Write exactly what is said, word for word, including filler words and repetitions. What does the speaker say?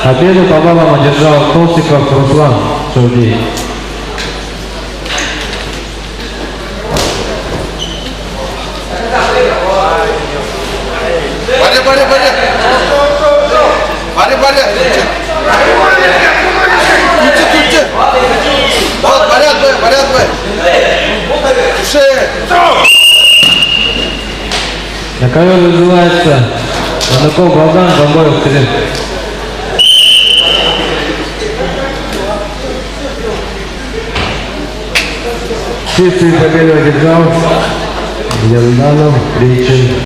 Победу по баллам одержал Косиков Руслан, судьи. Боря, боря, боря. Боря, боря. Тутчи, тутчи. Вот, порядок, порядок. Туши. На ковёр вызывается Мануков Богдан, Дзамбоев Цырен. Чистую победу одержал Елданов Ричин.